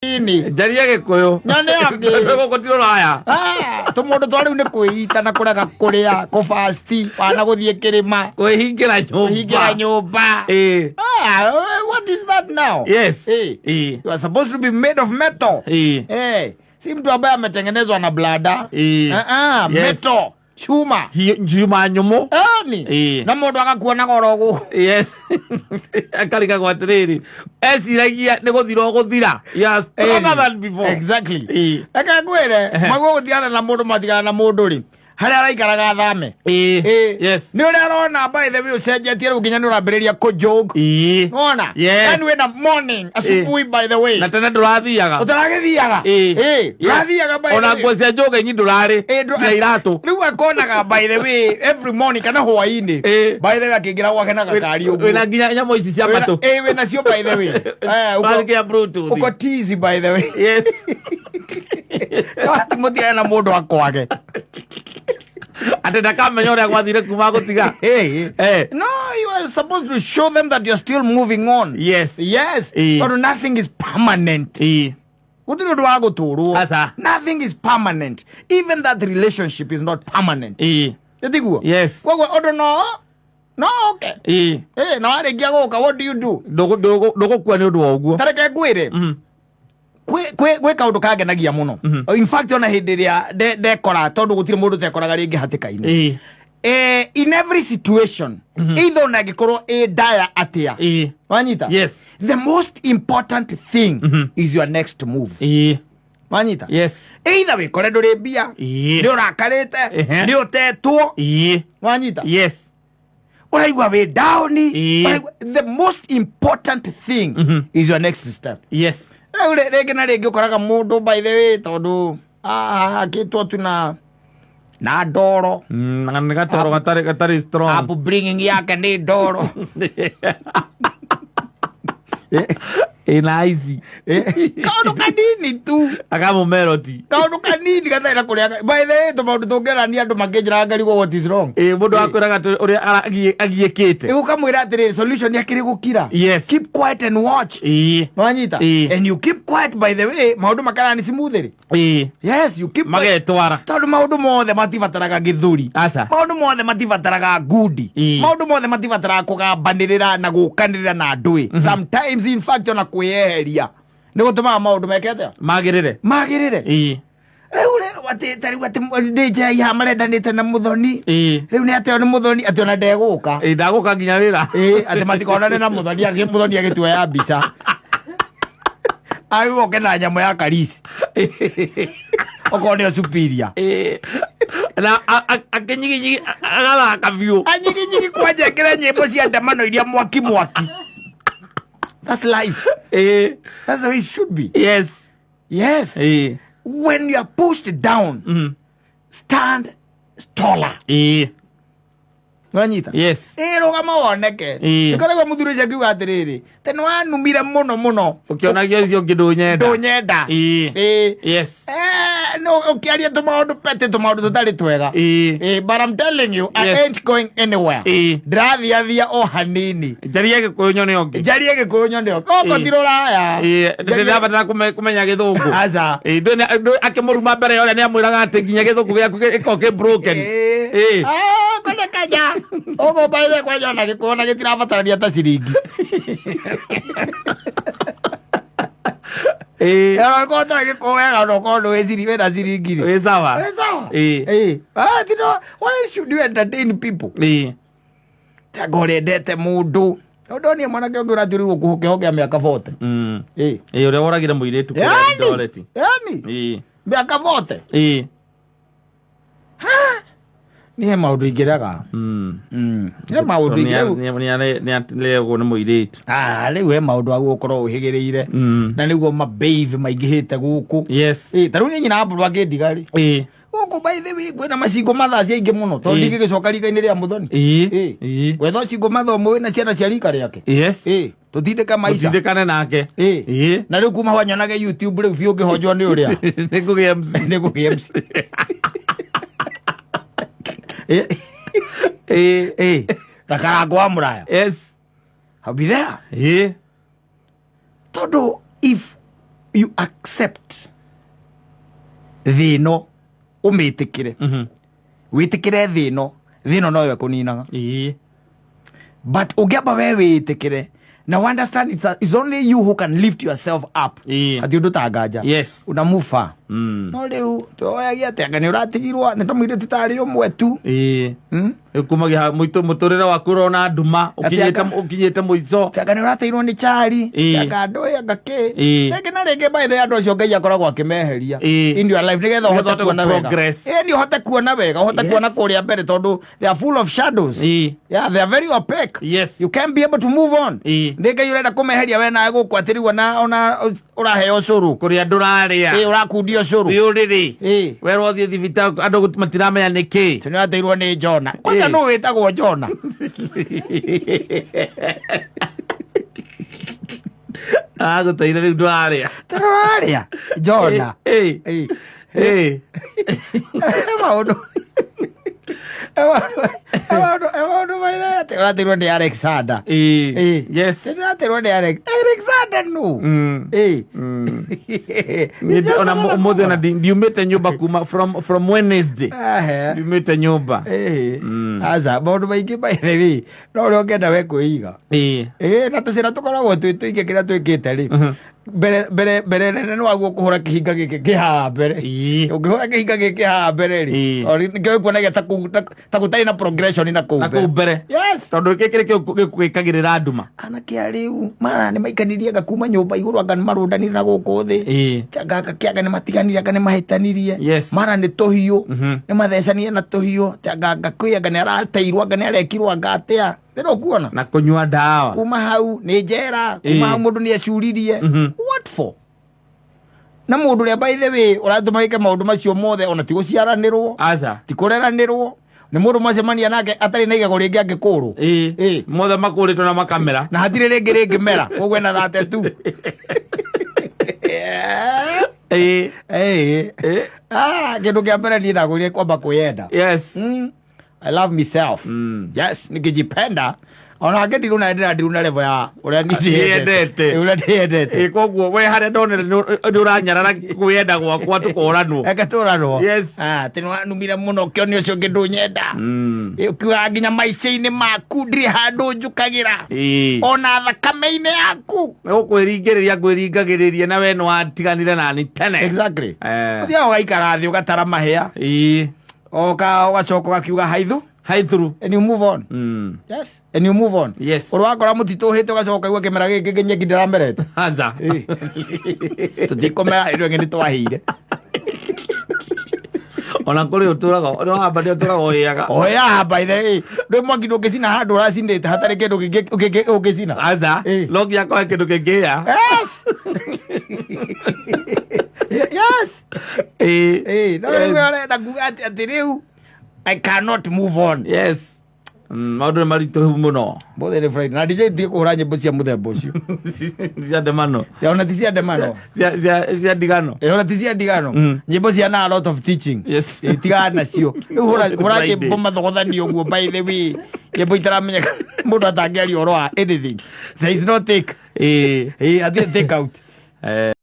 Ini. Njaria gĩkũyũ. Nyone angĩ. Gũkũ ti rũraya. Ah, tũmũndũ twa rĩu nĩ kwĩita na kũrega kũrĩa kũbasti wana gũthiĩ kĩrĩma Kwĩhingĩra nyũmba. kũhingĩra nyũmba. Ĩĩ. Ah, what is that now? Yes. Eh. Ĩĩ. You are supposed to be made of metal. Ĩĩ. Eh, si mtu ambaye ametengenezwa na blada. Ĩĩ. Ah, ah, Yes. metal, chuma. Njuma nyũmũ. Ani. Ĩĩ. Na mũndũ agakuona goro gũ. Yes. Akarigagwo atĩrĩrĩ, eciragia nĩ gũthira ũgũthira. You are stronger than before. Exactly. Ĩĩ. Reke ngwĩre, Ehe. maguo gũtigana na mũndũ matigana na mũndũ rĩ, harĩa araikaraga athame. Ĩĩ. Ĩĩ. Yes. Nĩ ũrĩa arona by the way ũcenjetie rĩu nginya nĩ ũrambĩrĩria kũjoke. Ĩĩ. Wona? Yes. Yani wĩna morning, asubuhi by the way. Na tene ndũrathiaga. Ũtaragĩthiaga? Ĩĩ. Ĩĩ. Ũrathiaga by the Ona way. nguo cia njũgĩ ndũrarĩ. Ĩĩ, Na iratũ. Rĩu akonaga by the way every morning kana hwaĩ-inĩ. Ĩĩ. By the way akĩingĩra gwake na gakari ũguo. Wĩna nginya nyamũ ici cia matũ. Ĩĩ wĩna cio by the way. Eh, Ũrathikia Bluetooth. uko tizi by the way. Yes. No ti mũtigane na mũndũ akwage. Atĩ ndakamenya ũrĩa gwathire kuma gũtiga. Hey. Eh. No, you are supposed to show them that you're still moving on. Yes. Yes. Ĩĩ. Tondũ nothing is permanent. Ĩĩ. Gũtirĩ ũndũ wa gũtũrwo. Aca. Nothing is permanent. Even that relationship is not permanent. Ĩĩ. Ĩtiguo? Yes. Koguo ũndũ no oke. Ĩĩ. Eh, na warĩkia gũka what do you do? Ndũgũkua nĩ ũndũ wa ũguo. Ta reke ngwĩre. Kwĩ kaũndũ kangenagia mũno. In fact ona hĩndĩ ĩrĩa ndekora tondũ gũtirĩ mũndũ ũtekoraga rĩngĩ hatĩka-inĩ. Ĩĩ. Eh, in every situation, either ona ĩngĩkorwo ĩ ndaya atĩa. Ĩĩ. Wanyita? Yes. The most important thing is your next move. Ĩĩ. Wanyita? Yes. Either wĩkore ndũrĩ mbia, Ĩĩ. nĩ ũrakarĩte, Ehe. nĩ ũtetwo, Ĩĩ. wanyita? Yes. Ũraigua wĩ down. Ĩĩ. The most important thing is your next step. Yes. Rĩu rĩngĩ na rĩngĩ ũkoraga mũndũ by the way tondũ akĩtwo tu na ndoro. Na nĩ gatoro gatarĩ strong. Upbringing yake nĩ ndoro. Ĩna ici. Kaũndũ kanini tu. Akamũmeroti. Kaũndũ kanini gatarĩ na kũrĩa. By the way tũmaũndũ tũngĩrania andũ makĩnjĩraga ngarigwo what is wrong. Ĩĩ mũndũ akwĩraga atĩ ũrĩa agiĩkĩte. Ũkamwĩra atĩrĩ solution yakĩrĩ gũkira. Yes. Keep quiet and watch. Ĩĩ. Wanyita? Ĩĩ. And you keep quiet by the way maũndũ makarani smoothly. Ĩĩ. Yes, you keep quiet. Magetwara. Tondũ maũndũ mothe matibataraga gĩthũri. Aca. Maũndũ mothe matibataraga ngundi. Ĩĩ. Maũndũ mothe matibataraga kũgambanĩrĩra na gũkanĩrĩra na andũ. Sometimes in fact ona kwĩyeheria nĩ gũtũmaga maũndũ meke atĩa? Magĩrĩre. Magĩrĩre. Ĩĩ. Rĩu rĩ atĩ ta rĩu atĩ ndĩ njaiha marendanĩte na mũthoni. Ĩĩ. Rĩu nĩ atĩ nĩ mũthoni atĩ ona ndegũka. Ĩĩ ndagũka nginya wĩra. Ĩĩ atĩ matikonane na mũthoni mũthoni agĩtuoya mbica. Agĩũke oke na nyamũ ya karisi. Okorwo nĩyo superior. Ĩĩ. Na akĩnyiginyigi agathaka biũ. Anyiginyigi kwanja ekĩre nyĩmbo cia ndemano iria mwaki mwaki. That's life. Ĩĩ. That's how it should be. Yes. Yes. Ĩĩ. When you are pushed down, stand taller. Ĩĩ. Ũranyita? Yes. Ĩĩ rũgama woneke. Ĩĩ. Nĩkoragwo mũthuri ũcio akiuga atĩrĩrĩ, tene wanumire mũno mũno. Ũkĩonagia ũcio ũngĩ ndũnyenda. Ndũnyenda. Ĩĩ. Ĩĩ. Yes. Eh, no ũkĩaria tũmaũndũ petty tũmaũndũ tũtarĩ twega. Ĩĩ. Ĩĩ, but I'm telling you, I Yes. ain't going anywhere. Ĩĩ. Ndĩrathiathia o hanini. Njaria gĩkũyũ nyone ũngĩ. Njarie gĩkũyũ nyone ũngĩ. Gũkũ Ĩĩ. ti rũraya. Ĩĩ. Njarie- Ndĩrabatara kũmenya gĩthũngũ. Aca. Ĩĩ, akĩmũruma mbere ya ũrĩa nĩamwĩraga atĩ nginya gĩthũngũ gĩaku gĩkoragwo kĩ broken. Ĩĩ. Ĩĩ. Ah, kũrĩ Kenya. Ũguo by the way kwanja ona gĩkũyũ ona gĩtirabatarania ta ciringi. Ĩĩ. Korwo ũtoĩ gĩkũyũ wega ona ũkorwo ndũĩ wĩna ciringi rĩ. Wĩ sawa. Wĩ sawa. Ĩĩ. Ĩĩ. Ah, ti no, why should you entertain people? Ĩĩ. Tanga ũrendete mũndũ. Ndonire mwanake ũngĩ ũratuĩrĩirwo kũhũkĩhũkĩa mĩaka 40. Ĩĩ. Ĩĩ ũrĩa woragire mũirĩtu kũrĩa Yani, Eldoret. yani, Ĩĩ. mĩaka 40. Ĩĩ. Nĩ he maũndũ ingĩrega. He maũndũ ingĩrega. Nĩaregwo nĩ mũirĩtu. Ah, rĩu he maũndũ agũ gũkorwo ũhĩgĩrĩire. Na nĩguo mababe maingĩhĩte gũkũ. Yes. Ĩĩ, ta rĩu niĩ nyina Apple akĩndiga rĩ. Ĩĩ. Gũkũ by the way kwĩna macingo mathaa cia aingĩ mũno tondũ Ĩĩ. ndingĩgĩcoka rika-inĩ rĩa mũthoni. Ĩĩ. Ĩĩ. Ĩĩ. Gwetha ũcingo mathaa ũmwe wĩna ciana cia rika rĩake. Yes. Ĩĩ, tũtindĩke maica. Mũtindĩkane nake. Ĩĩ. Ĩĩ. Na rĩu kuma wanyonage YouTube rĩu biũ ngĩhonjwo nĩ ũrĩa. Nĩ kũgĩa MC. Nĩ kũgĩa MC. Ĩĩ. Ĩĩ. Ĩĩ. Na karango wa mũraya. Yes. I'll be there. Ĩĩ. Tondũ if You accept thĩ ĩno, ũmĩtĩkĩre, wĩtĩkĩre thĩ ĩno, thĩ ĩno noyo ĩkũninaga. But ũngĩamba we wĩtĩkĩre na understand it's only you who can lift yourself up, ati ũndũ ta nganja, una move far. No rĩu twoyagia atĩ anga nĩ ũratigirwo nĩ ta mũirĩtu tarĩ ũmwe tu. Rĩu kumagia mũtũrĩre waku ũrona nduma, ũkinyĩte ũkinyĩte mũico. Ati anga nĩ ũrateirwo nĩ chari. Anga ndũĩ anga kĩ. Rĩngĩ na rĩngĩ, by the way, andũ acio Ngai akoragwo akĩmeheria in your life nĩgetha ũhote ũhote kuona wega. progress. Nĩ ũhote kuona wega, ũhote kuona kũrĩa mbere, tondũ they are full of shadows. Yeah, they are very opaque. You can't be able to move on. Nĩ Ngai ũrenda kũmeheria we nawe gũkũ atĩ rĩu ona ũraheo ũcũrũ. Kũrĩa ndũrarĩa. Ũrakundia ũcũrũ. Wĩ ũrĩrĩ. Werwo ũthiĩ thibitarĩ, andũ matiramenya nĩ kĩ. Nĩ wateirwo nĩ Jona kwanja. Nũ wĩtagwo Jona? Agũteire rĩu ndũrarĩa. Tũrarĩa Jona. Maũndũ maũndũ maithe atĩ ũrateirwo nĩ Alexander. Ũrateirwo nĩ Alexander nũ? Niĩ ona ũmũthĩ ona ndiumĩte nyũmba kuma from Wednesday. Ndiumĩte nyũmba. Aca, maũndũ maingĩ, by the way, no ũrĩa ũngĩenda we kwĩiga. Na tũcĩra tũkoragwo twĩ tũingĩ kĩrĩa twĩkĩte rĩ, mbere mbere mbere nene nĩ waguo kũhũra kĩhinga gĩkĩ kĩ haha mbere. Ũngĩhũra kĩhinga gĩkĩ haha mbere rĩ, o nĩkĩo ĩkuonagia ta gũtarĩ na progression na kũu na kũu mbere. Yes. Tondũ gĩkĩ nĩkĩo gĩkwĩkagĩrĩra nduma. Anake a rĩu mara nĩ maikanirie anga kuma nyũmba igũrũ, anga nĩ marũndanire na gũkũ thĩ. Anga kĩanga nĩ matiganire, anga nĩ mahĩtanirie. Mara nĩ tũhiũ, nĩ mathecanire na tũhiũ, anga kwĩ anga nĩ arateirwo, anga nĩ arekirwo, anga atĩa ndĩra ũkuona. Na kũnyua ndawa. Kuma hau nĩ njera, kuma hau mũndũ nĩ ecuririe. What for? Na mũndũ ũrĩa, by the way, ũratũma wĩke maũndũ macio mothe, ona ti gũciaranĩrwo, aca, ti kũreranĩrwo, nĩ mũndũ mwacemania nake atarĩ na igego rĩngĩ angĩkũrwo. Mothe makũrĩtwo na makamera. Na hatirĩ rĩngĩ rĩngĩ mera, koguo ena thate tu. Ah, kĩndũ kĩa mbere niĩ ndagũrire kwamba kwĩyenda. I love myself. Yes, nikijipenda ona angĩ ndiruna ndĩra ndiruna level ya ũrĩa niĩ ndĩyendete. Ũrĩa ndĩyendete. Koguo we harĩa ndonere nĩ ũranyarara kwĩyenda gwakwa, tũkoranwo. Reke tũranwo. Ah, atĩ nĩwanumire mũno ũkĩonia ũcio ũngĩ ndũnyenda. Ũkiugaga nginya maica-inĩ maku ndirĩ handũ njũkagĩra, ona thakame-inĩ yaku. Gũkwĩringĩrĩria ngwĩringagĩrĩria na we nĩ watiganire nani tene. Exactly. Ũthiaga ũgaikara thĩ ũgatara mahĩa, oka ũgacoka ũgakiuga haithu. Haithuru. And you move on. Yes, and you move on. Ũrĩ wakora mũtitũ ũhĩte, ũgacoka ũkaigua kĩmera gĩkĩ kĩ nyeki ndĩramerete. Aca. Tũtikũmera ĩno ĩngĩ nĩ twahĩire. Ona kũrĩ ũtũraga nĩ wahamba nĩ ũtũraga ũhĩaga. Oya, by the way, ndwĩ mwaki ndũngĩcina handũ ũracinĩte hatarĩ kĩndũ kĩngĩ ũngĩcina. Aca. No nginya kwae kĩndũ kĩngĩhĩa. Yes. No rĩu ũrenda kuga atĩ rĩu I cannot move on. Yes. Maũndũ nĩ maritũhu mũno. Mũthĩ nĩ Friday na DJ ndige kũhũra nyĩmbo cia mũthemba ũcio. Cia ndemano. Ona ti cia ndemano. Cia ndigano. Ona ti cia ndigano. Nyĩmbo cia na a lot of teaching. Tigana nacio rĩu, hũra hũra Friday. nyĩmbo mathogothanio ũguo. By the way, nyĩmbo itaramenyeka mũndũ atangĩaria ũhoro wa anything, there is no take. Athiĩ take out.